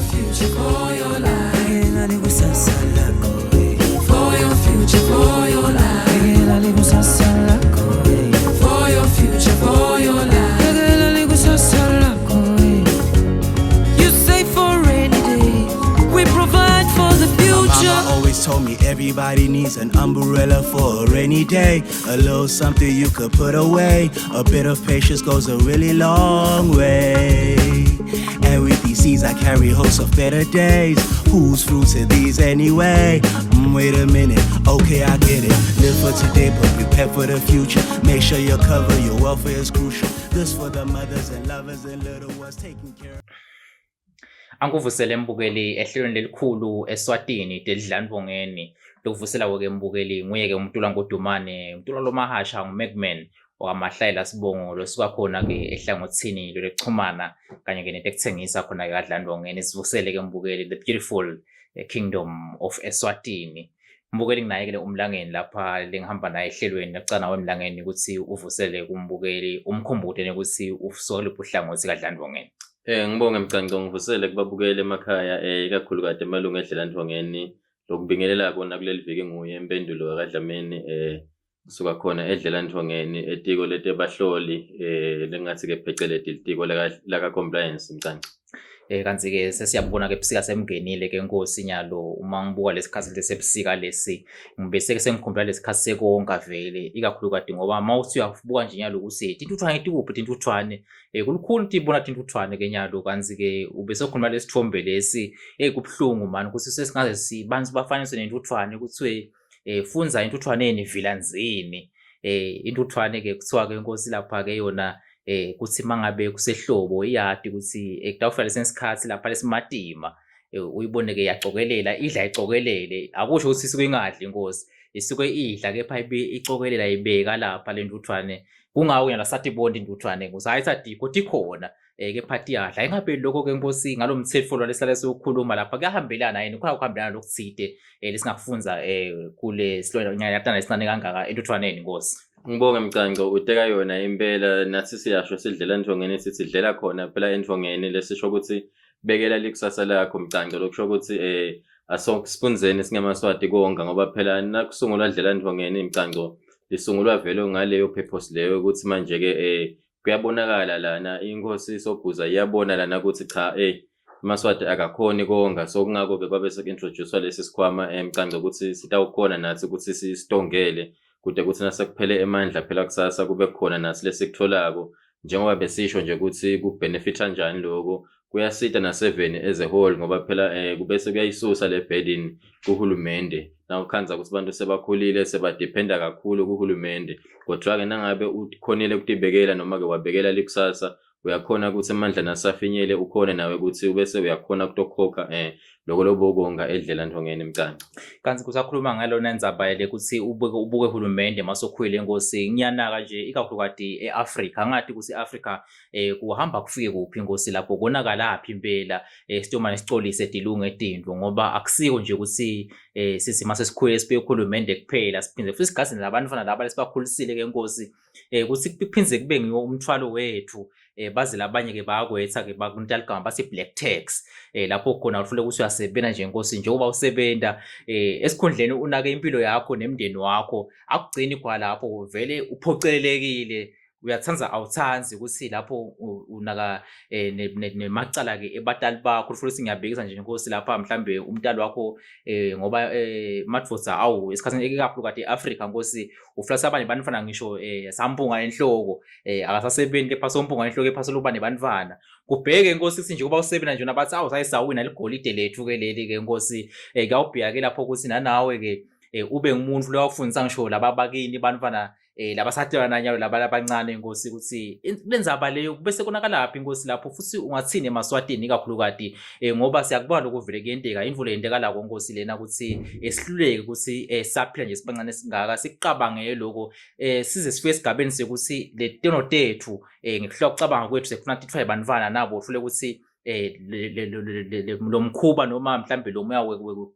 future, for your life. Bhekela likusasa lakho, eh. For your future, for your life. Bhekela likusasa lakho, eh. For your future, for your life. Bhekela likusasa lakho, eh. You save for rainy days. We provide for the future. Mama always told me everybody needs an umbrella for a rainy day. A little something you could put away. A bit of patience goes a really long way. And with these seeds, I carry hopes of better days. Whose fruits are these anyway? Wait a minute, okay, I get it. Live for today, but prepare for the future. Make sure you're covered, your welfare is crucial. This for the mothers and lovers and little ones taking care. Angikuvusele mbukeli ehlelweni lelikhulu eSwatini Delidlandvongeni. Lokuvusela-ke mbukeli nguye-ke uMtulwa Ngudumane, Mtulwa Lomahasha nguMacman wakamaHlayela Sibongo losuka khona-ke ehlangothini lwekuxhumana kanye-ke netekuthengisa khona-ke kaDlandvongeni. Sivusele-ke mbukeli the beautiful kingdom of Eswatini. Mbukeli nginaye-ke le uMlangeni lapha lengihamba naye ehlelweni nakucala nawe Mlangeni ukuthi uvusele kumbukeli umkhumbule nekuthi usuka kuluphi uhlangothi kaDlandvongeni. Ngibonge Mcanco, ngivusele kubabukeli emakhaya, ikakhulukati emalungu eDlelandvongeni. Lokubingelela kona kuleli viki nguye Impendulo kaDlamini, kusuka khona eDlelandvongeni etiko letebahloli, lengathi ke pheceleti litiko laka compliance, Mcanco. Kanti-ke sesiyabona ke ebusika semngenile ke Nkosi nyalo. Uma ngibuka lesikhathi lesebusika lesi, ngibese ke sengikhumbula lesikhathi sekonga vele, ikakhulukati ngoba uma uthi uyabuka nje nyalo ukuthi tintuthwane tikuphi tintuthwane, kulukhuni tibona tintuthwane ke nyalo. Kanti-ke ube sokhuluma lesithombe lesi, kubuhlungu mani ukuthi sesingaze sibantu bafaniswe nentuthwane, kuthiwe fundza entuthwaneni vilanzini. Intuthwane ke kuthiwa ke Nkosi lapha ke yona kuthi mangabe kusehlobo iyadi ukuthi kutawufika lesinye isikhathi lapha lesimatima, uyibone ke iyacokelela idla icokelele. Akusho ukuthi isuke ingadli inkosi, isuke idla kepha ibe icokelela ibeka lapha le ntuthwane. Kungako nyalo satibona intuthwane nkosi, hayi sadikho tikhona, kepha tiyadla. Ingabe lokho ke Nkosi ngalo mthetho lo lesihlale siwukhuluma lapha kuyahambelana yini? Khona kuhambelana lokuthide lesingakufunza kule silwanyana lesincane kangaka entuthwaneni, Nkosi? Ngibonge Mcanco, uteka yona impela. Nathi siyasho sidlela entfongeni, sithi dlela khona phela entfongeni, lesisho ukuthi bekela likusasa lakho, Mcanco. Lokusho ukuthi asonke singemaswati konga, ngoba phela nakusungulwa dlela entfongeni, Mcanco, lisungulwa vele ngaleyo purpose leyo, ukuthi manje ke kuyabonakala lana inkosi Sobhuza iyabona lana ukuthi cha, amaSwati akakhoni konga. So kungako-ke kwabe seku-introduce-wa lesi sikhwama, Mcanco, ukuthi sitawukhona nathi ukuthi sisitongele kude kuthi nasekuphele emandla phela kusasa kube khona nathi lesikutholako. Njengoba besisho nje ukuthi ku-benefit kanjani lokho, kuyasita naseveni as a whole, ngoba phela kubese kuyayisusa le burden kuhulumende nawukhandza ukuthi abantu sebakhulile sebadependa kakhulu kuhulumende. Kodwa-ke nangabe ukhonile ukutibekela noma-ke wabekela likusasa, uyakhona ukuthi emandla nasafinyele ukhone nawe ukuthi ubese uyakhona ukutokhokha loko lobokonga edlela ntfongeni, Mcanco. Kanti kusakhuluma ngalona ndzaba le ukuthi ubuke uhulumende masokhulile Nkosi, ngiyanaka nje ikakhulukati e-Afrika, ngathi ukuthi i-Afrika kuhamba kufike kuphi Nkosi lapho konakalaphi impela, sitomane sicolise tilunge tintfo, ngoba akusiko nje ukuthi sithi mase sikhulile sibeke uhulumende kuphela, siphinde futhi sigazi nabantwana laba lesibakhulisile ke Nkosi, ukuthi kuphindze kube ngiwo umthwalo wethu. Baze labanye ke bayakwetha ke bakunta ligama bathi black tax, lapho khona ufuna ukuthi uyasebenza nje Nkosi, njengoba usebenta esikhundleni unake impilo yakho nemndeni wakho, akugcini kwa lapho, vele uphocelelekile, uyathanda awuthanzi ukuthi lapho unaka nemacala ke ebatali bakho. Futhi ngiyabhekisa nje Nkosi lapha mhlambe umntali wakho, ngoba madvodza awu esikhathini ikakhulu eAfrika Nkosi ufuna abanye bantwana ngisho sampunga enhloko, akasasebenzi kepha sompunga enhloko kepha soluba nebantwana. Kubheke Nkosi ukuthi njengoba usebenza nje bathi awu sayisawina ligolide lethu ke leli ke Nkosi, kuyawubheka ke lapho ukuthi nanawe ke ube ngumuntu lo wafundisa ngisho laba bakini bantwana, labasatela nanyalo laba labancane Nkosi, ukuthi lenzaba leyo bese konakalaphi Nkosi lapho. Futhi ungathini emaswatini ikakhulukati, ngoba siyakubona lokho vele kuyenteka, imvulo yentekalako Nkosi lena ukuthi sihluleke ukuthi saphila nje sibancane singaka sikucabangele lokho, size sifike esigabeni sekuthi le tono tethu, ngikuhlola ukucabanga kwethu sekufuna tithiwa bantwana nabo uhlule ukuthi lo mkhuba noma mhlambe lo moya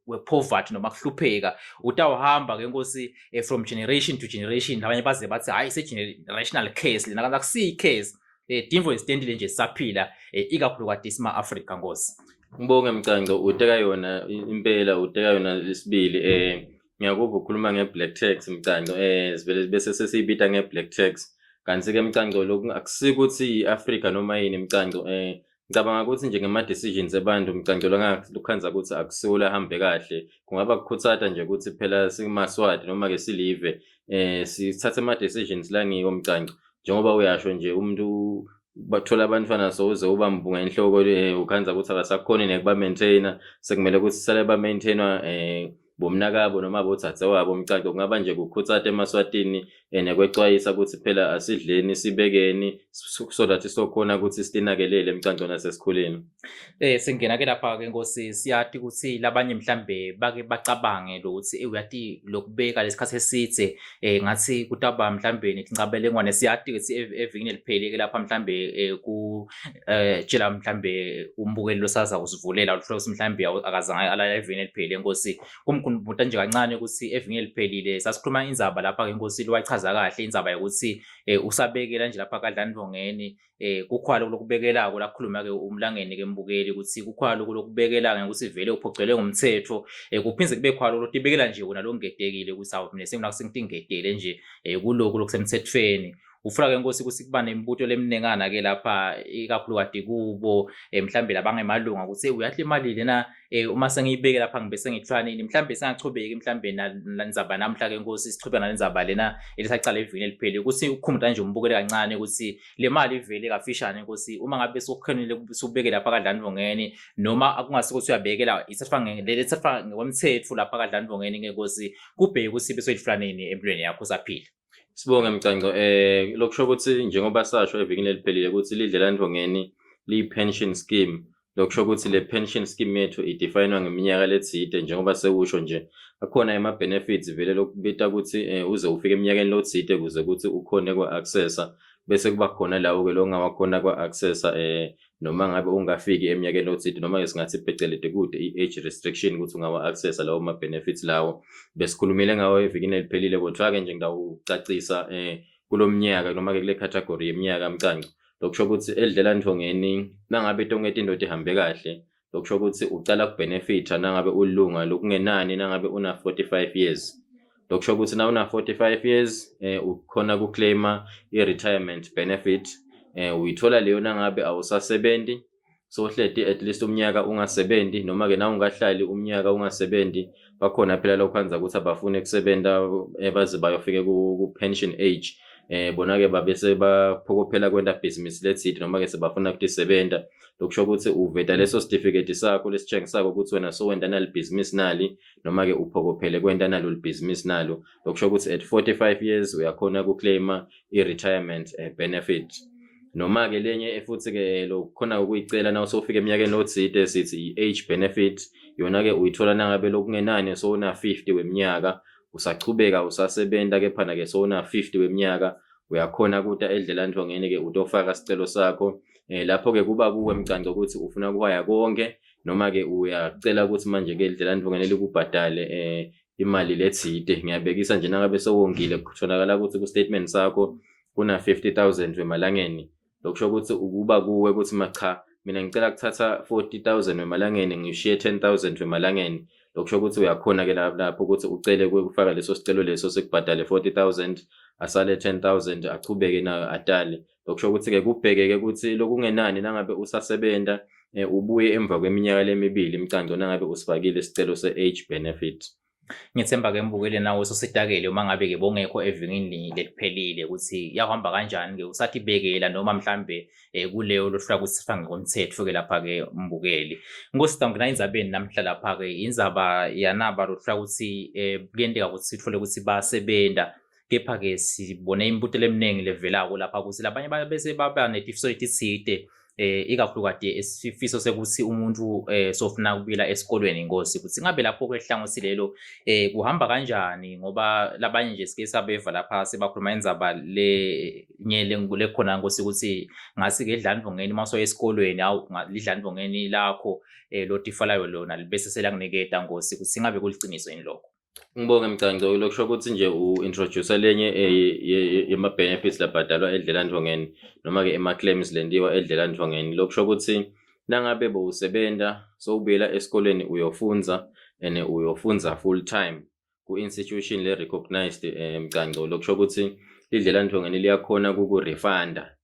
we-poverty noma kuhlupheka utawuhamba ke Nkosi, from generation to generation. Labanye baze bathi hayi, ise-generational curse lena, kanti akusiyi curse, tintfo lesitentile nje sisaphila, ikakhulukati sima-Afrika Nkosi. Ngibonge Mcanco, uteka yona impela, uteka yona isibili. Ngiyakuva ukhuluma nge-black tax, Mcanco. Sivele bese sesiyibita nge-black tax. Kanti-ke Mcanco, lokhu akusiko ukuthi i-Afrika noma yini, Mcanco. Ngicabanga ukuthi nje ngama-decisions abantu, Mcanco, lokukhandza ukuthi akusiwo lahambe kahle. Kungaba kukhutsata nje ukuthi phela singumaSwati noma-ke silive sithathe ama-decisions langiwo, Mcanco. Njengoba uyasho nje, umuntu bathola abantwana sowuze ubambunga enhloko, ukhandza ukuthi akasakhoni nekuba-maintain-a, sekumele ukuthi sale ba-maintain-wa bomnakabo noma bodzadzewabo, Mcanco. Kungaba nje kukhutsata emaSwatini nekwecwayisa ukuthi phela asidleni sibekeni so that sokhona ukuthi sitinakelele, Mcanco, nasesikhuleni. Singena ke lapha ke, Nkosi, siyati ukuthi labanye mhlambe bake bacabange lokuthi uyati lokubeka lesikhathi eside ngathi kutaba mhlambe netincabelengwane. Siyati ukuthi evikini eliphelile ke lapha mhlambe ku tshela mhlambe umbukeli losaza kusivulela uthola ukuthi mhlambe akazange alala evikini eliphelile, Nkosi. Kumkhumbuta nje kancane ukuthi evikini eliphelile sasikhuluma indzaba lapha ke, Nkosi, wachaza kahle indzaba yokuthi usabekela nje lapha kaDlandlongeni, kukhwalo lokubekelako lakhuluma ke umlangeni ke mbukeli ukuthi kukhwalo lokubekela ukuthi vele uphocelwe ngumthetho, kuphindze kube khwalo lotibekela nje wona longedekile ukuthi awu, mina sengina sengitingedele nje kuloku lokusemthethweni. Ufuna ke, Nkosi, ukuthi kuba nemibuto leminengana ke lapha, ikakhulukati kubo mhlambe labangemalunga, ukuthi uyathi imali lena uma sengiyibeke lapha ngibe sengithola nini? Mhlambe singachubeki mhlambe nandzaba namhla ke, Nkosi, sichubeka nalendzaba lena elisacala evikini eliphelile, ukuthi ukukhumbula nje umbukele kancane ukuthi le mali ivele kafishane, Nkosi, uma ngabe sokukhonile usubeke lapha kaDlandlongeni noma akungasiko ukuthi uyabekela, ithathwa lethathwa ngokwemthetho lapha kaDlandlongeni ke, Nkosi, kubheke ukuthi bese uyifuna nini empilweni yakho usaphila. Sibonge, Mcanco. Lokusho ukuthi njengoba sasho evikini eliphelile ukuthi lidlelandvongeni liyi-pension scheme. Lokusho ukuthi le pension scheme yethu i-define-wa ngeminyaka letsite. Njengoba sewusho nje, akhona ema-benefits vele lokubita ukuthi uze ufike eminyakeni lotsite kuze ukuthi ukhone kwa-accessa, bese kuba khona lawo-ke longawakhona kwa-accessa noma ngabe ungafiki eminyakeni lotsite, noma-ke singathi pheceleti kude i-age restriction ukuthi ungawa-accessa lawo ma-benefits lawo. Besikhulumile ngawo evikini eliphelile, kodwa-ke nje ngitawucacisa kulo mnyaka noma-ke kule category yeminyaka, Mcanco. Lokusho ukuthi edlelandvongeni nangabe tonke tinto tihambe kahle, lokusho ukuthi ucala kubenefitha nangabe ulunga lokungenani nangabe una 45 years. Lokusho ukuthi na una 45 years ukhona kuclaima i-retirement benefit. Uyithola leyo nangabe awusasebenzi, sohleti at least umnyaka ungasebenzi, noma-ke na ungahlali umnyaka ungasebenzi. Bakhona phela lokhanza ukuthi abafuni kusebenta baze bayofike ku-pension age. Bona-ke babese baphokophela kwenta bhizinisi letsite noma-ke sebafuna kutisebenta. Lokusho ukuthi uveta leso certificate sakho lesitshengisako ukuthi wena sowenta nali bhizinisi nali, noma-ke uphokophele kwenta nalo libhizinisi nalo. Lokusho ukuthi at 45 years uyakhona kuclaima i-retirement benefit. Noma-ke lenye futhi-ke lokhona ukuyicela na usofika eminyakeni otsite, sithi i-age benefit. Yona-ke uyithola nangabe lokungenani sowuna 50 weminyaka, usachubeka usasebenta, kepha-ke sowuna 50 weminyaka, uyakhona kuta edlelandvongeni-ke utofaka sicelo sakho. Lapho-ke kuba kuwe, Mcanco, ukuthi ufuna kuhaya konke noma-ke uyacela ukuthi manje-ke idlelandvongeni likubhadale imali letsite. Ngiyabekisa nje, nangabe sewongile, kutholakala ukuthi ku-statement sakho kuna 50,000 wemalangeni, lokusho ukuthi ukuba kuwe ukuthi ma cha, mina ngicela kuthatha 40,000 wemalangeni, ngishiye 10,000 wemalangeni. Lokusho ukuthi uyakhona-ke lapho ukuthi ucele ukufaka leso sicelo leso, sikubhadale 40,000, asale 10,000, achubeke nayo atale. Lokusho ukuthi-ke kubhekeke ukuthi lokungenani nangabe usasebenta ubuye emva kweminyaka lemibili, Mcanco, nangabe usifakile isicelo se-age benefit. Ngithemba-ke mbukeli nawe sosidakele uma ngabe-ke bongekho evikini leliphelile ukuthi yahamba kanjani-ke, usathi bekela noma mhlambe kuleyo lohlula ukuthi ngokomthetho-ke lapha-ke mbukeli. Nkosi, sitawungena endzabeni namhla lapha-ke, indzaba yanaba lohlula ukuthi kuyenteka ukuthi sithole ukuthi basebenta, kepha-ke sibone imibuto leminingi levelako lapha ukuthi labanye bese baba netifiso letitsite, ikakhulukati isifiso sekuthi umuntu sofuna ukubuyela esikolweni, Inkosi, ukuthi ngabe lapho kwehlangothi lelo kuhamba kanjani, ngoba labanye nje sike sabeva lapha sebakhuluma indzaba le nye lekhona, Nkosi, ukuthi ngasi-ke edlandvongeni uma usoya esikolweni, awu, lidlandvongeni lakho lotifalayo lona bese selakuniketa, Nkosi, ukuthi ngabe kuliciniso yini lokho? Ngibonge, Mcanco. Lokusho ukuthi nje u-introduce lenye yema-benefits labhadalwa edlelandvongeni noma-ke ema-claims lentiwa edlelandvongeni. Lokusho ukuthi Nangabe bowusebenta sowubuyela esikoleni uyofundza and uyofunza full time ku-institution le-recognized mcanco, lokusho ukuthi Lidlelantfongeni liyakhona kukurefunda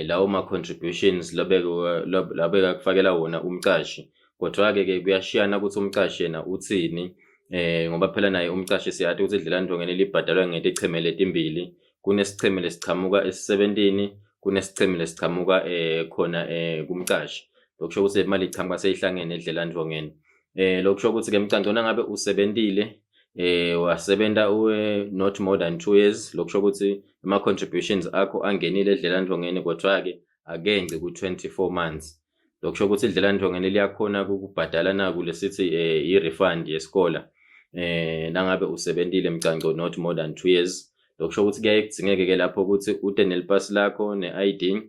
lawo ma-contributions labeka kufakela wona umcashi. Kodwa-ke ke kuyashiyana ukuthi umcashi yena uthini, ngoba phela naye umcashi siyati ukuthi Idlelantfongeni libhadalwa ngeticheme letimbili. Kunesicheme lesichamuka esisebentini, kunesicheme lesichamuka khona kumcashi. Lokusho ukuthi le mali ichamuka seyihlangene eDlelantfongeni. Lokusho ukuthi-ke mcanco, nangabe usebentile wasebenta uwe not more than 2 years, lokusho ukuthi ama-contributions akho angenile eDlelantfongeni, kodwa-ke akengci ku-24 months. Lokusho ukuthi iDlelantfongeni liyakhona ukubhadala naku lesithi i-refund yesikole nangabe usebentile mcanco not more than 2 years. Lokusho ukuthi kuyaye kudzingeke-ke lapho ukuthi ute nelipasi lakho ne-ID,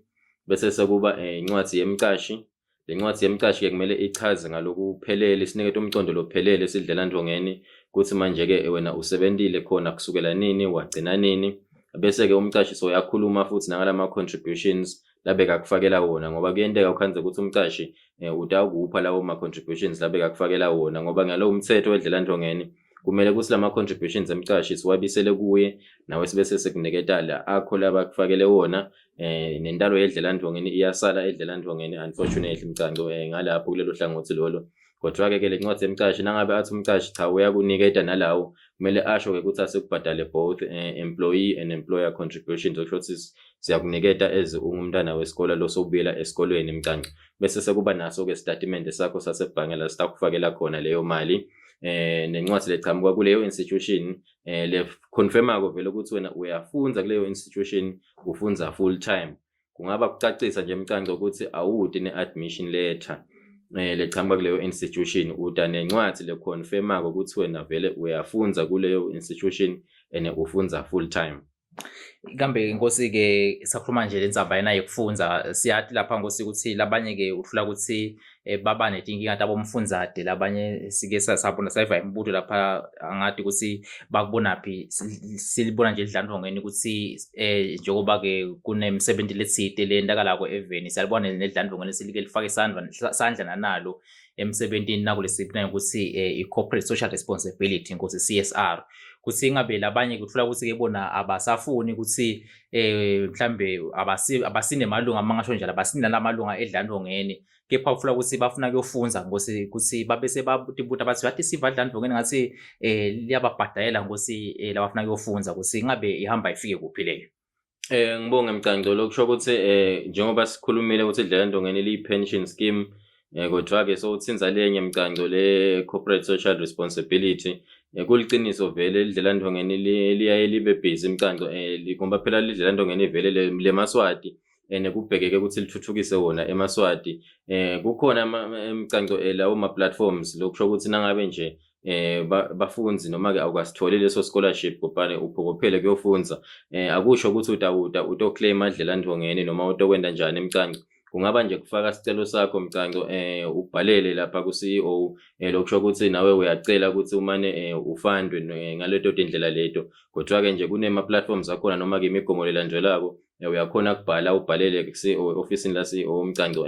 bese sekuba incwadi yemcashi. Le ncwadi yemcashi-ke kumele ichaze ngalokuphelele, isinikete umcondo lophelele esidlelantfongeni ukuthi manje-ke wena usebentile khona kusukela nini wagcina nini. Bese-ke umcashi soyakhuluma futhi nangalama-contributions labekakufakela wona, ngoba kuyenteka ukhandze ukuthi umcashi utawukupha lawo ma-contributions labekakufakela wona, ngoba ngalowo mthetho wedlelantfongeni kumele ukuthi lama-contributions emcashi siwabisele kuye, nawe sibese sikuniketa la akho labakufakele wona. Nentalo yedlelantfongeni iyasala edlelantfongeni unfortunately mcanco ngalapho kulelo hlangothi lolo. Kodwa-ke ke le ncwadi yemcashi, nangabe athi umcashi cha uyakuniketa nalawo, kumele asho-ke ukuthi asekubhadale both employee and employer contributions, okusho ukuthi siyakuniketa as ungumntwana wesikole lo sowubuyela esikolweni mcanco. Bese sekuba naso-ke sitatimende sakho sasebhange la sitakufakela khona leyo mali, nencwadi lechamuka kuleyo institution le confirm-ako vele ukuthi wena uyafunza kuleyo institution, ufunza full time. Kungaba kucacisa nje mcanco ukuthi awuti ne-admission letter lechamuka kuleyo institution, uta nencwadi leconfirm-ako ukuthi wena vele uyafunza kuleyo institution and ufunza full time. Kambe Nkosi-ke, sakhuluma nje le ndzaba yena yekufundza, siyati lapha Nkosi ukuthi labanye-ke uthola ukuthi baba netinkinga tabomfundzate, labanye sike sabona sayiva imibuto lapha, angati ukuthi bakubonaphi, silibona nje Lidlantfongeni ukuthi njengoba-ke kunemisebenti letsite leyenzakalako eveni, siyalibona neDlantfongeni selike lifake sandla nanalo emsebentini nakulesibona ukuthi i-corporate social responsibility Nkosi, CSR, kuthi ingabe labanye kuthola ukuthi ke bona abasafuni ukuthi mhlambe abasinemalunga, mangasho njalo, abasinalamalunga eDlantfongeni, kepha ufuna ukuthi bafuna kuyofunza Nkosi, ukuthi babe sebatibuta bathi bathi siva Dlantfongeni ngathi liyababhadalela Nkosi labafuna kuyofunza, ukuthi ingabe ihamba ifike kuphi leyo. Ngibonge Mcanco, lokusho ukuthi njengoba sikhulumile ukuthi iDlelantfongeni liyi-pension scheme, kodwa-ke sowuthinza lenye mcanco le corporate social responsibility. Kuliciniso vele iDlelantfongeni liyaye libe busy mcanco, ngoba phela lidlelantfongeni vele lemaswati and kubhekeke ukuthi lithuthukise wona emaswati. Kukhona mcanco lawo ma-platforms, lokusho ukuthi nangabe nje bafundzi noma-ke awukasitholi leso scholarship kubhale uphokophele kuyofunza, akusho ukuthi utawuta utoclaima Dlelantfongeni noma utokwenta njani mcanco. Kungaba nje kufaka sicelo sakho mcanco, ubhalele lapha ku-CEO, lokusho ukuthi nawe uyacela ukuthi umane ufundwe ngaleto tindlela leto. Kodwa-ke nje kunema-platforms akhona noma-ke imigomo lelandzelako, uyakhona kubhala ubhalele ku-CEO, ofisini la-CEO mcanco,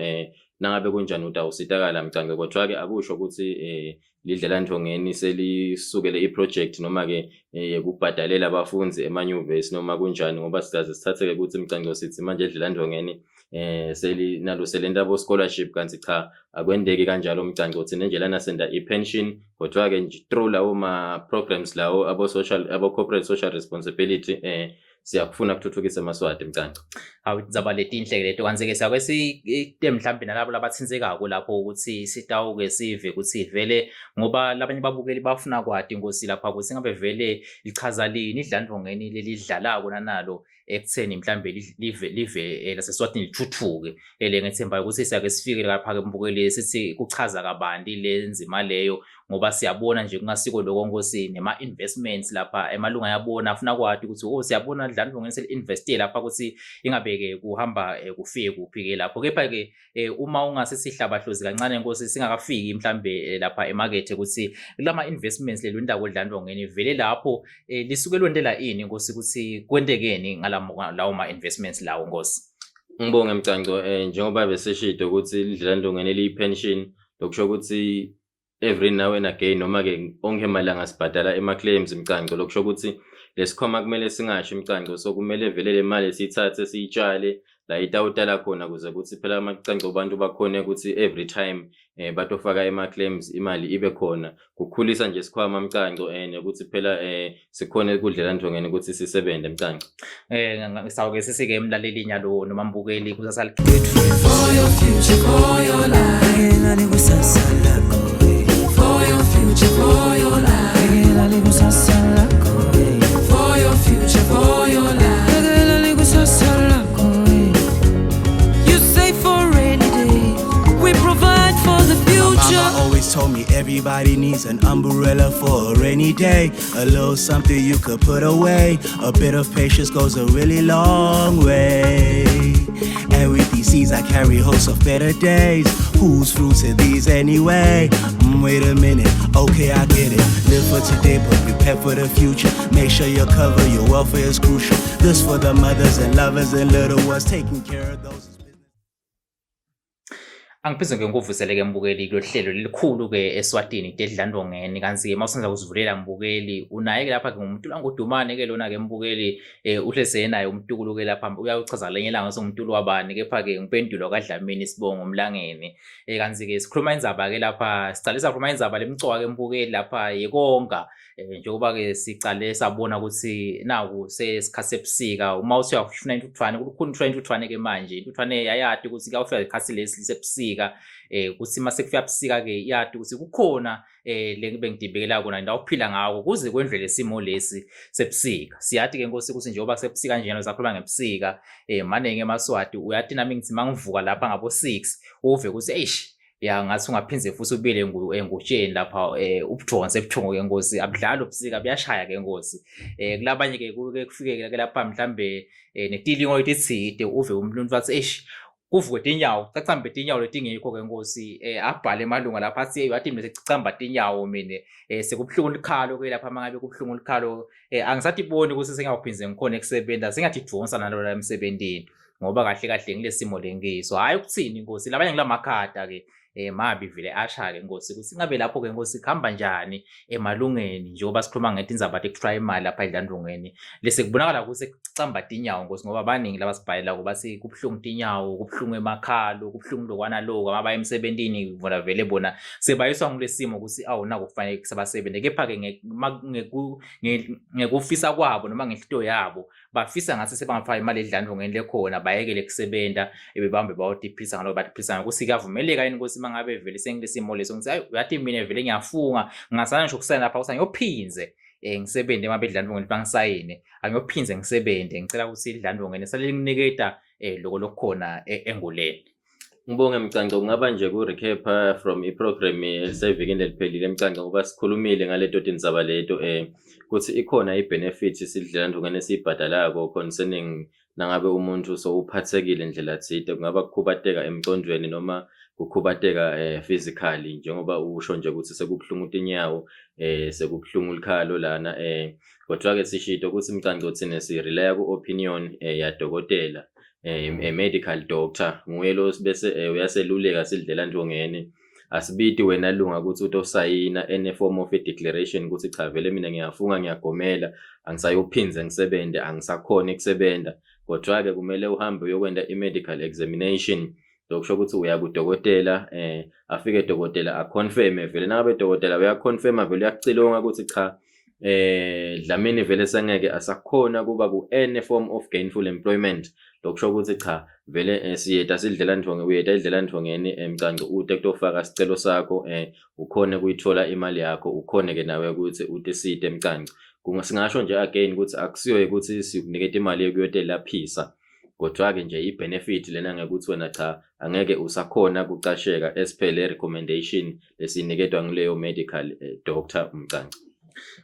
nangabe kunjani utawusitakala mcanco. Kodwa-ke akusho ukuthi lidlelantfongeni selisukele i-project noma-ke yekubhadalela abafundi emanyuvesi noma kunjani, ngoba siyaze sithatheke ukuthi mcanco sithi manje edlelantfongeni selinalo selenta abo scholarship, kanti cha, akwendeki kanjalo mcanco. Thina nje lana senda i-pension, kodwa-ke nje through lawo ma-programs lawo abo-social, abo-corporate social responsibility, siyakufuna kuthuthukisa emaswati mcanco. Hawu, indzaba letinhle leto, kanti-ke siyake site mhlambe nalabo labatsintsekako lapho ukuthi sitawuke sive ukuthi vele, ngoba labanye babukeli bafuna kwati Nkosi lapha ukuthi ngabe vele lichaza lini idlantfongeni lelidlalako nanalo ekutheni mhlambe live laseSwatini lithuthuke. Le ngethemba ukuthi siyake sifike lapha-ke mbukeli, sithi kuchaza kabanti le nzima leyo, ngoba siyabona nje kungasiko lokho Nkosi, nema-investments lapha emalunga ayabona afuna kwati ukuthi oh, siyabona Dlantfongeni seli-investile lapha, ukuthi ingabe-ke kuhamba kufike kuphi-ke lapho. Kepha-ke uma ungase sihlabahlozi kancane Nkosi, singakafiki mhlambe lapha emakethe, ukuthi kulama investments lelwentako Dlantfongeni vele lapho lisuke lwentela ini Nkosi, ukuthi kwentekeni ngalawo ma investments lawo Nkosi? Ngibonge Mcanco, njengoba besishilo ukuthi idlelandongeni eliyi-pension, lokusho ukuthi every now and again noma-ke onke malanga sibhadala ema-claims Mcanco, lokusho ukuthi lesikhwama kumele singashi Mcanco, so kumele vele le mali siyithathe siyitshale la itawutala khona kuze kuthi phela amacanco abantu bakhone ukuthi every time batofaka ema-claims imali ibe khona, kukhulisa nje isikhwama Mcanco, nokuthi phela sikhone kudlelandongeni ukuthi sisebenze Mcanco. Sawuke sisike emlaleli nyalo noma mbukeli kusasa For your future, for your life. Bhekela likusasa lakho, eh. For your future, for your life. Bhekela likusasa lakho, eh. For your future, for your life. Bhekela likusasa lakho, eh. You save for rainy days. We provide for the future. Mama always told me everybody needs an umbrella for a rainy day. A little something you could put away. A bit of patience goes a really long way. And with these seeds, I carry hopes of better days. Whose fruits are these anyway? Wait a minute, okay, I get it. Live for today, but prepare for the future. Make sure you're covered, your welfare is crucial. This for the mothers and lovers and little ones. Taking care of those is business. Angiphize ngikuvuseleke mbukeli kulolu hlelo lelikhulu-ke eSwatini Dedlandongeni, kanti-ke uma usanza kuzivulela mbukeli unaye-ke lapha-ke ngumuntu langudumane-ke lona-ke mbukeli, uhleze naye umtukulu-ke lapha uyakuchaza lenye ilanga sengumtukulu wabani, kepha-ke ngimpendulo kaDlamini Sibongo Mlangeni. Kanti-ke sikhuluma indzaba-ke lapha, sicale sakhuluma indzaba lemcoka-ke mbukeli lapha yekonga, njengoba-ke sicale sabona ukuthi naku sesikhathi sebusika, uma uthi uyafuna intuthwane kulukhuni ukuthola intuthwane-ke manje, intuthwane yayati ukuthi kuyawufika isikhathi lesi sebusika, kuthi mase kufika busika-ke iyati ukuthi kukhona le bengidibekela kona ngawuphila ngako kuze kwendlule lesimo lesi sebusika. Siyati-ke Nkosi ukuthi njengoba sebusika njena sakhuluma ngebusika, maningi emaSwati uyati nami ngithi mangivuka lapha ngabo 6 uve ukuthi eish ya ngathi ungaphinde futhi ubile engutsheni lapha, ubuthonse ebuthongo ke Nkosi, abudlali ubusika buyashaya ke Nkosi. Kulabanye ke kuke kufike ke lapha mhlambe netilingo letitsite uve umuntu wathi eish kuvuke tinyawo kucacambe tinyawo letingekho ke Nkosi, abhale emalunga lapha athi wathi mina secicamba tinyawo mina, sekubuhlungu likhalo ke lapha mangabe kubuhlungu likhalo, angisatiboni ukuthi sengiyawuphinze ngikhona ekusebenta, sengathi idonsa nalo la emsebentini ngoba kahle kahle ngilesimo lengiso. Hayi ukuthini Nkosi, labanye ngilamakhada ke mabi vele asha ke Nkosi ukuthi ngabe lapho ke Nkosi kuhamba njani emalungeni njengoba sikhuluma ngetindzaba tekutfwala imali lapha edlandlongeni lese kubonakala ukuthi sekucamba tinyawo Nkosi, ngoba baningi labasibhalela kuba kubuhlungu tinyawo, kubuhlungu emakhalo, kubuhlungu lokwana lokho abaya emsebentini bona vele bona sebayiswa ngulesimo ukuthi awu naku kufanele kusabasebenze, kepha ke ngekufisa kwabo noma ngenhlito yabo bafisa ngathi sebangafaka imali edlandlongeni lekhona bayekele kusebenta ebebambe bayotiphisa ngaloko batiphisa ngakho. Ukuthi kuyavumeleka yini ukuthi mangabe vele sengilesimo leso ngithi hayi uyathi mina vele ngiyafunga ngingasana ngisho kusayina lapha ukuthi angiyophinze ngisebenze uma bedlandlongeni bangisayine, angiyophinze ngisebenze, ngicela ukuthi idlandlongeni sale linginiketa loko lokukhona enguleni. Ngibonge Mcanco, kungaba nje ku-recap from i-program elisevikini leliphelile Mcanco, ngoba sikhulumile ngaleto tindzaba leto kuthi ikhona i-benefit sidlelandongeni esiyibhadalako concerning nangabe umuntu sowuphathekile ndlela thide, kungaba kukhubateka emcondweni noma kukhubateka physically, njengoba usho nje ukuthi sekubuhlungu tinyawo, sekubuhlungu likhalo lana, kodwa-ke sishito ukuthi Mcanco thina si-relya ku-opinion yadokotela, a medical doctor nguye lo bese uyaseluleka sidlelandongeni. Asibiti wena lunga ukuthi utosayina any form of a declaration ukuthi cha vele mina ngiyafunga ngiyagomela angisayophinze ngisebenze, angisakhoni ukusebenza, kodwa-ke kumele uhambe uyokwenta i-medical examination, lokusho ukuthi uya kudokotela, afike dokotela aconfirme vele, nangabe dokotela uyaconfirma vele uyakucilonga ukuthi cha Dlamini vele sengeke asakhona kuba ku any form of gainful employment, lokusho ukuthi cha vele siyeta sidlelandvonge, uyeta idlelandvongeni Mcanco ute kutofaka sicelo sakho, ukhone kuyithola imali yakho, ukhone ke nawe ukuthi utisite Mcanco. Singasho nje again ukuthi akusiyo ukuthi sikuniketa imali yokuyotelaphisa, kodwa-ke nje i-benefit lena ngekuthi wena cha angeke usakhona kucasheka esiphele recommendation lesiniketwa nguleyo medical doctor Mcanco.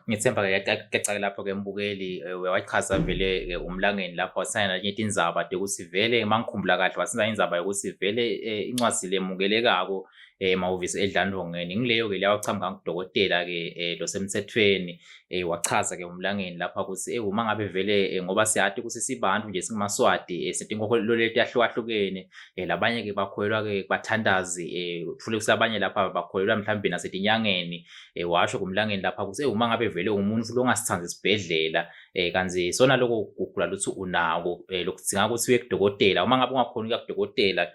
Ngithemba ke kuyacaka lapho ke mbukeli, uyawachaza vele ke umlangeni lapho wasayina nje tindzaba ukuthi vele mangikhumbula kahle wasenza indzaba yokuthi vele incwadi lemukelekako Emahhovisi edlandvongeni ngileyo-ke leyawachamuka ngudokotela-ke losemthethweni wachaza-ke umlangeni lapha ukuthi uma ngabe vele ngoba siyati ukuthi sibantu nje singumaswati sinetinkolelo letahlukahlukene labanye-ke bakholelwa-ke kubathandazi uthole ukuthi abanye lapha bakholelwa mhlawumbe nasetinyangeni washo kumlangeni lapha ukuthi uma ngabe vele umuntu longasithandi isibhedlela kanti sona lokho kugula lutho unako lokudzinga ukuthi uye kudokotela uma ngabe ungakhoni ukuya kudokotela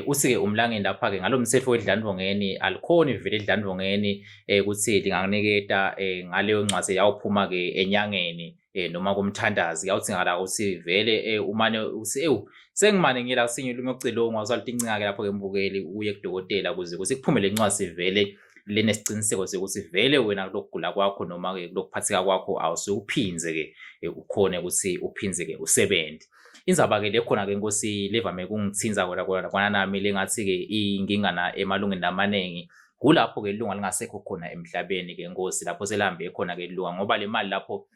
uthi-ke umlangeni lapha-ke ngalo mthetho wedlandvongeni alikhoni vele edlandvongeni ukuthi lingakuniketa ngaleyo ncwadi yawuphuma-ke enyangeni noma kumthandazi kuyawuthingakala ukuthi vele umane uthi ewu sengimane ngiye la sinye ulimi yokucilongwa usaltincinga-ke lapho-ke mbukeli uye kudokotela ukuze ukuthi kuphume le ncwadi vele lenesiqiniseko sokuthi vele wena kulokugula kwakho noma-ke kulokuphatheka kwakho awusuke uphinze-ke ukhone ukuthi uphinze-ke usebenze. Indzaba-ke le khona-ke Nkosi levame kungithinza kona kona kona nami lengathi-ke iyinkinga emalungeni amaningi kulapho-ke ilunga lingasekho khona emhlabeni-ke Nkosi lapho selihambe khona-ke ilunga ngoba le mali lapho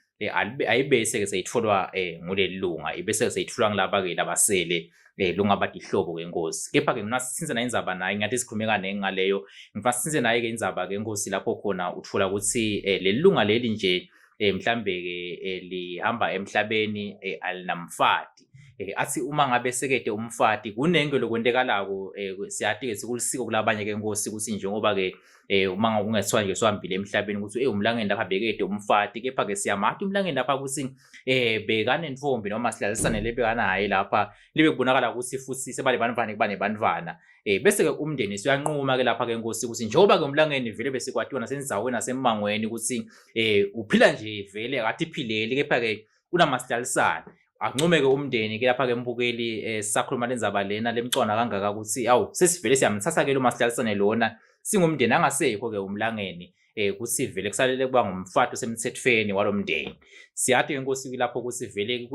ayibese-ke seyitholwa nguleli lunga ibese-ke seyitholwa ngilaba-ke labasele lungaba tihlobo-ke Nkosi. Kepha-ke ngifuna sitsintse nayo indzaba naye ngathi sikhulume kaningi ngaleyo ngifuna sitsintse naye-ke indzaba-ke Nkosi lapho khona uthola ukuthi leli lunga leli nje mhlambe ke lihamba emhlabeni alinamfati athi uma ngabe sekede umfati kunenge lokwentekalako siyati ke sikulisiko kulabanye ke Nkosi ukuthi njengoba ke uma ungethiwa nje sohambile emhlabeni ukuthi umlangeni lapha bekede umfati kepha ke siyamati umlangeni lapha ukuthi bekanentombi noma sihlalisane lebekanaye lapha libe kubonakala ukuthi futhi sebale bantwana kuba nebantwana bese ke umndeni siyanquma ke lapha ke Nkosi ukuthi njengoba ke umlangeni vele besikwatiwa nasenzaweni nasemmangweni ukuthi uphila nje vele akathi phileli kepha ke unamasihlalisane ancumeke umndeni ke lapha ke mbukeli sisakhuluma lenzaba lena lemcwana kangaka ukuthi awu sesivele siyamthatha ke lo masihlalisane lona singumndeni angasekho ke umlangeni kuthi vele kusalele kuba ngumfati osemthethweni walomndeni. Siyati Nkosi lapho ukuthi vele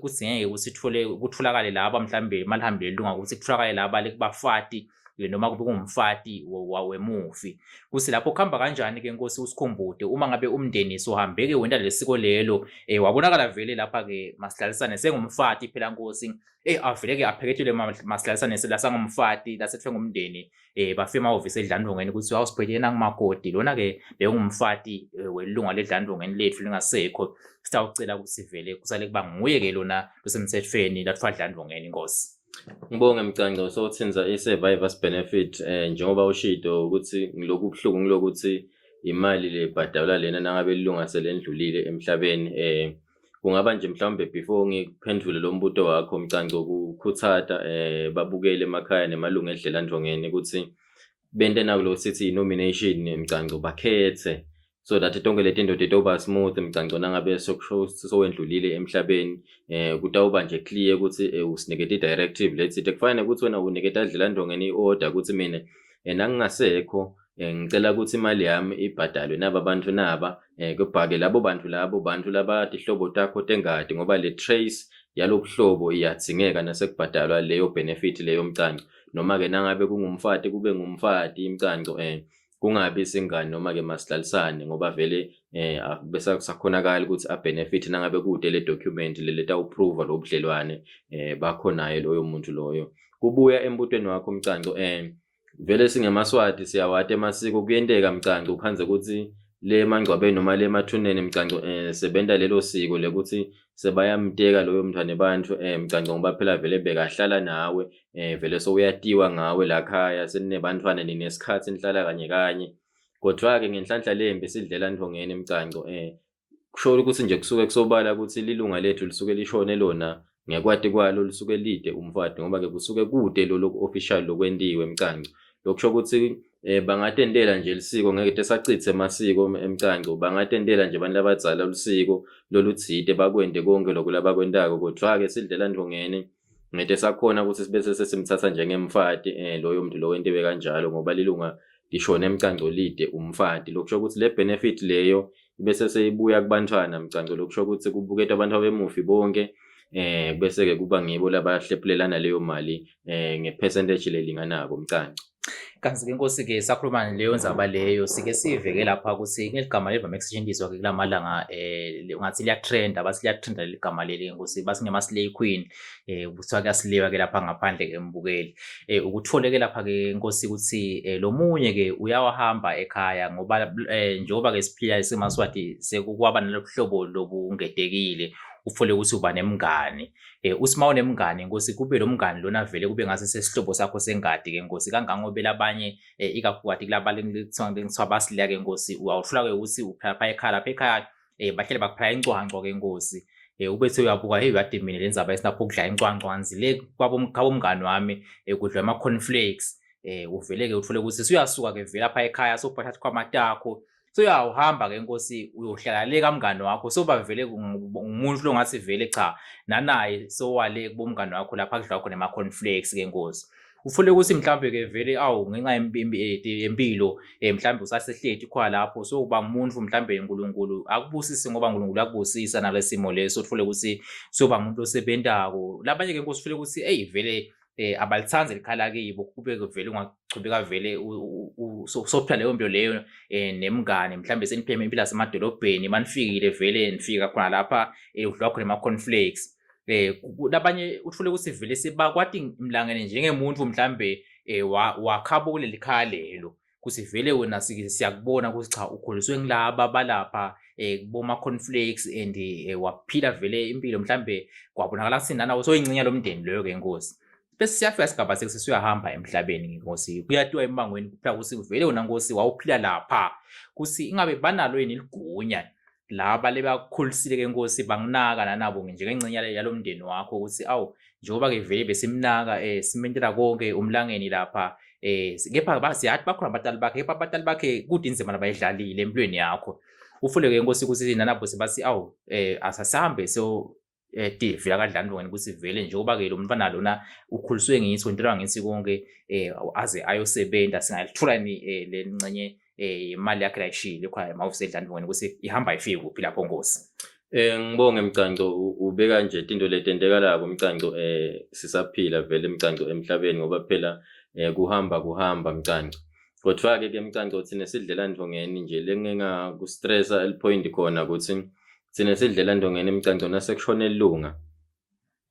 kudzingeke ukuthi sithole kutholakale laba mhlambe malihambe lilunga ukuthi kutholakale laba lekubafati noma kube kungumfati wemufi. Kuthi lapho kuhamba kanjani ke Nkosi usikhumbude uma ngabe umndeni sohambeke wenta lesiko lelo wabonakala vele lapha ke masihlalisane sengumfati phela Nkosi avele ke apheketelwe masihlalisane lasangumfati lasethwe ngumndeni bafika emahhovisi edlandvongeni ukuthi awusiphethe nangumakoti lona ke bekungumfati welunga ledlandvongeni lethu lingasekho sitawucela ukuthi vele kusale kuba nguye ke lona losemthethweni lathiwa dlandvongeni Nkosi. Ngibonge Mcanco sowuthinza i-survivors benefit njengoba ushido ukuthi ngiloku buhlungu ngilokuthi imali le bhadalwa lena nangabe ilunga selendlulile emhlabeni kungaba nje mhlawumbe before ngikuphendule lo mbuto wakho Mcanco kukhuthata babukele emakhaya nemalunga edlelandvongeni ukuthi bente nakulo sithi i-nomination Mcanco bakhethe so that tonke leti nto titoba smooth Mcanco nangabe sokusho sowendlulile emhlabeni kutawuba nje clear ukuthi usinikete i-directive letsite kufanele ukuthi wena uniketa dlelandvongeni i-order ukuthi mina nangingasekho ngicela ukuthi imali yami ibhadalwe naba bantu naba kebhake labo bantu labo bantu labatihlobo takho tengati ngoba le trace yalobuhlobo iyadzingeka nasekubhadalwa leyo benefit leyo Mcanco noma ke nangabe kungumfati kube ngumfati Mcanco kungabi singani noma ke masihlalisane ngoba vele bese kusakhonakala ukuthi a benefit nangabe kude le document le letawuprove lo budlelwane bakho naye loyo muntu loyo. Kubuya embutweni wakho Mcanco vele singemaswati siyawati emasiko kuyenteka Mcanco ukhandze ukuthi le emangcwabeni noma le emathuneni Mcanco sebenta lelo siko lekuthi sebayamteka loyo mntwana ebantfu Mcanco ngoba phela vele bekahlala nawe vele sowuyatiwa ngawe la khaya seninebantfwana ninesikhathi nihlala kanye kanye kodwa-ke ngenhlanhla lembi sidlela ndvongeni Mcanco kusho ukuthi nje kusuke kusobala ukuthi lilunga lethu lisuke lishone lona ngekwati kwalo lisuke lide umfati ngoba ke kusuke kude lo loku official lokwentiwe Mcanco lokusho ukuthi bangatentela nje lisiko ngeke tesacithe emasiko emcanco bangatentela nje abantu labadzala lusiko lolutsite bakwente konke lokhu labakwentako kodwa-ke sidlela ndvongeni ngete sakhona ukuthi sibese sesimthatha njengemfati loyo muntu lo wentiwe kanjalo ngoba lilunga lishone emcanco lide umfati lokusho ukuthi le benefit leyo bese seyibuya kubantwana Mcanco lokusho ukuthi kubuketwa abantu abemufi bonke bese ke kuba ngibo labahlephulelana leyo mali ngepercentage lelinganako Mcanco. Kanti-ke Nkosi-ke sakhuluma leyo ndzaba leyo sike sive-ke lapha ukuthi kuneligama lelivame kusetshenziswa-ke kula malanga ungathi liyatrenda, bathi liyatrenda leli gama leli Nkosi, bathi ngema-slay queen, kuthiwa kuyasilewa-ke lapha ngaphandle-ke mbukeli. Ukuthole-ke lapha-ke Nkosi ukuthi lo munye-ke uyawahamba ekhaya ngoba njengoba-ke siphila simaSwati sekukwaba nalobu hlobo lobungedekile, uthole ukuthi uba nemngani. Uthi uma unemngani Nkosi kube lo mngani lona vele kube ngase sesihlobo sakho sengadi ke Nkosi, kangangoba labanye ikakhulukati kulaba kuthiwa basileya ke Nkosi, uyawuthola ke ukuthi uphila ekhaya lapha ekhaya bahlele bakuphila incwancwa ke Nkosi. Ubethe uyabuka, hey uyade mina le ndzaba esinapho ukudla incwancwa ngizile kwabo mngani wami kudliwa ama-cornflakes. Uvele-ke uthole ukuthi suyasuka-ke vele lapha ekhaya sophatha kwamatako, suyawuhamba-ke Nkosi uyohlala le kamngani wakho, soba vele ngumuntu lo ngathi vele cha nanaye sowale kubomngani wakho lapha kudliwa khona ama-cornflakes-ke Nkosi. Uthole ukuthi mhlawumbe-ke vele awu ngenxa yempilo mhlawumbe usasehleti khona lapho sokuba ngumuntu mhlawumbe uNkulunkulu akubusise ngoba uNkulunkulu uyakubusisa nale simo leso, uthole ukuthi soba ngumuntu osebentako. Labanye-ke Nkosi uthole ukuthi eyi vele abalithandi likhala kibo, kube vele ungachubeka vele sophila leyo mpilo leyo nemngani mhlawumbe seniphila impilo yasemadolobheni, manifikile vele nifika khona lapha kudliwa khona ama-cornflakes. Labanye uthole ukuthi vele sebakwati mlangene njengemuntu mhlambe wakhabo kuleli khaya lelo, kuthi vele wena siyakubona ukuthi cha ukhuliswe ngilaba balapha boma-cornflakes and waphila vele impilo mhlambe kwabonakala kuthi nanawe soyingxenye lomndeni loyo-ke Nkosi. Bese siyafika isigaba sekuthi suyahamba emhlabeni Nkosi, kuyatiwa emangweni kuphela ukuthi vele wena Nkosi wawuphila lapha, kuthi ingabe banalo yini ligunya laba lebakukhulisile-ke Nkosi banginaka nanabo njengengxenye yalo mndeni wakho ukuthi awu njengoba-ke vele besimnaka simentela konke umlangeni lapha kepha siyathi bakhona abatali bakhe, kepha abatali bakhe kude inzima labayidlalile empilweni yakho. Ufule-ke Nkosi ukuthi nanabo sebathi awu asasambe so TV kaDlandlongeni ukuthi vele njengoba-ke lo mntwana lona ukhuliswe ngithi wentelwa ngithi konke aze ayosebenza, singayithola yini le ngxenye imali yakhe layishiyile khona emahhovisi eDlandlongeni ukuthi ihamba ifike kuphi lapho Nkosi? Ngibonge Mcanco, ubeka nje into letentekalako Mcanco, sisaphila vele Mcanco emhlabeni ngoba phela kuhamba kuhamba Mcanco. Kodwa-ke ke Mcanco thina sidlela ndvongeni nje lengingakustressa elipoint khona ukuthi thina sidlela ndvongeni Mcanco nasekushone ilunga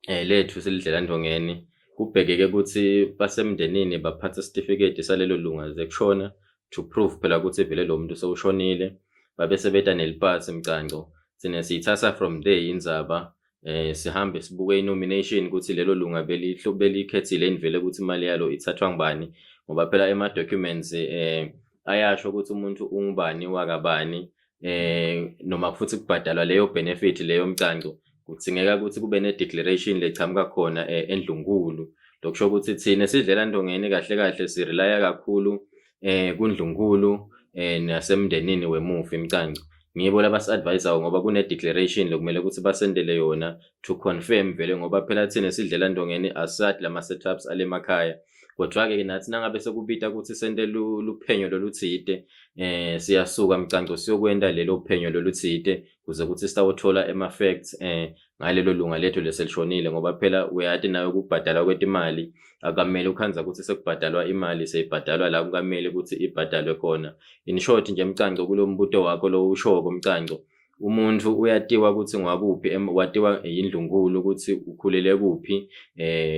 lethu silidlela ndvongeni, kubhekeke ukuthi basemndenini baphathe isitifiketi salelo lunga zekushona to prove phela ukuthi vele lo muntu sewushonile, babe sebeta nelipasi Mcanco. Thina siyithatha from there indzaba, sihambe sibuke i-nomination ukuthi lelo lunga belikhethile yini vele ukuthi imali yalo ithathwa ngubani, ngoba phela ema-documents ayasho ukuthi umuntu ungubani wakabani, noma futhi kubhadalwa leyo benefit leyo Mcanco, kudzingeka ukuthi kube ne-declaration lechamuka khona endlunkulu. Lokusho ukuthi thina sidlela ndongeni kahle kahle sirelaya kakhulu kundlunkulu nasemndenini wemufi Mcanco. Ngibo labasi-advise-ayo ngoba kune-declaration lokumele ukuthi basendele yona to confirm vele, ngoba phela thina sidlela ndongeni asati lama-setups ale makhaya. Kodwa-ke nathi nangabe sekubita ukuthi sente luphenyo lolutsite, siyasuka Mcanco siyokwenta lelo phenyo lolutsite kuze kuthi sitawuthola ema-facts ngalelo lunga lethu leselishonile, ngoba phela uyati nawe kubhadalwa kwetimali akamele ukhandza ukuthi sekubhadalwa imali seyibhadalwa la kukamele ukuthi ibhadalwe khona. In short nje Mcanco, kulo mbuto wakho lo ushoko Mcanco, umuntu uyatiwa ukuthi ngwakuphi, watiwa yindlunkulu ukuthi ukhulele kuphi,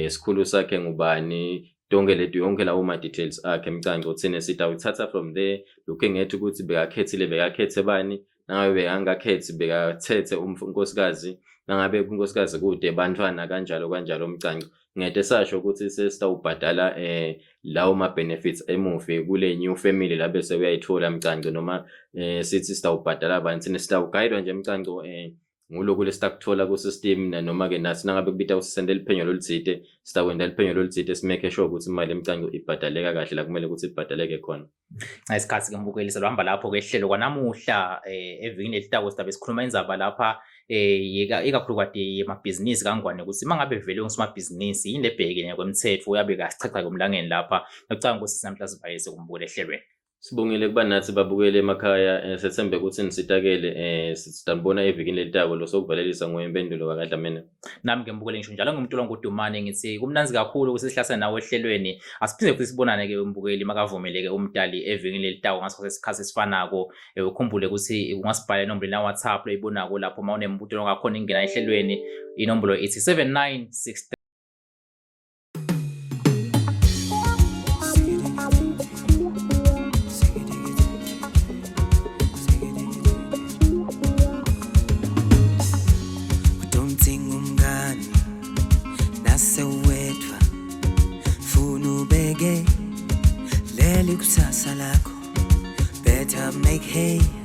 sikhulu sakhe ngubani, tonke leti yonke lawo ma-details akhe Mcanco. Thina sitawuthatha from there looking at ukuthi bekakhethile bekakhethe bani, nangabe bekangakhethi bekathethe unkosikazi, nangabe unkosikazi kude bantwana kanjalo kanjalo Mcanco. Ngede sasho ukuthi sesitawubhadala lawo ma-benefits emufi kule new family la bese uyayithola Mcanco, noma sithi sitawubhadala bani, thina sitawugayidwa nje Mcanco nguloku lesitakuthola ku-system, noma-ke nathi nangabe kubita ukuthi sente liphenyo lolutsite, sitakwenta liphenyo lolutsite simake sure ukuthi imali eMcanco ibhadaleka kahle la kumele ukuthi ibhadaleke khona. Isikhathi ke mbukeli seluhamba lapho ke hlelo kwanamuhla evikini elitako sidabe sikhuluma indzaba lapha ikakhulukati yemabhizinisi kaNgwane ukuthi mangabe vele ungusomabhizinisi yini lebhekene kwemthetho uyabe kasichacha ke umlangeni lapha. Ngicabanga ukuthi sinamhla sibayise kumbukeli ehlelweni. Sibongile kuba nathi babukele emakhaya, sethembe ukuthi nisitakele, sitanibona evikini elitako lo sokuvalelisa nguye Impendulo kaDlamini. Nami ke mbukele ngisho njalo ngumntula ngudumane ngithi kumnanzi kakhulu ukuthi sihlase nawe ehlelweni. Asiphinde futhi sibonane ke mbukeli makavumeleke umdali evikini lelitako ngaso sikhathi esifanako. Ukhumbule ukuthi ungasibhala inombolo na WhatsApp loyibonako lapho uma unembuto ongakhona ingena ehlelweni. Inombolo ithi 7963 Udomthinga umngani nasewedwa funa ubeke leli kusasa lakho, better make hay.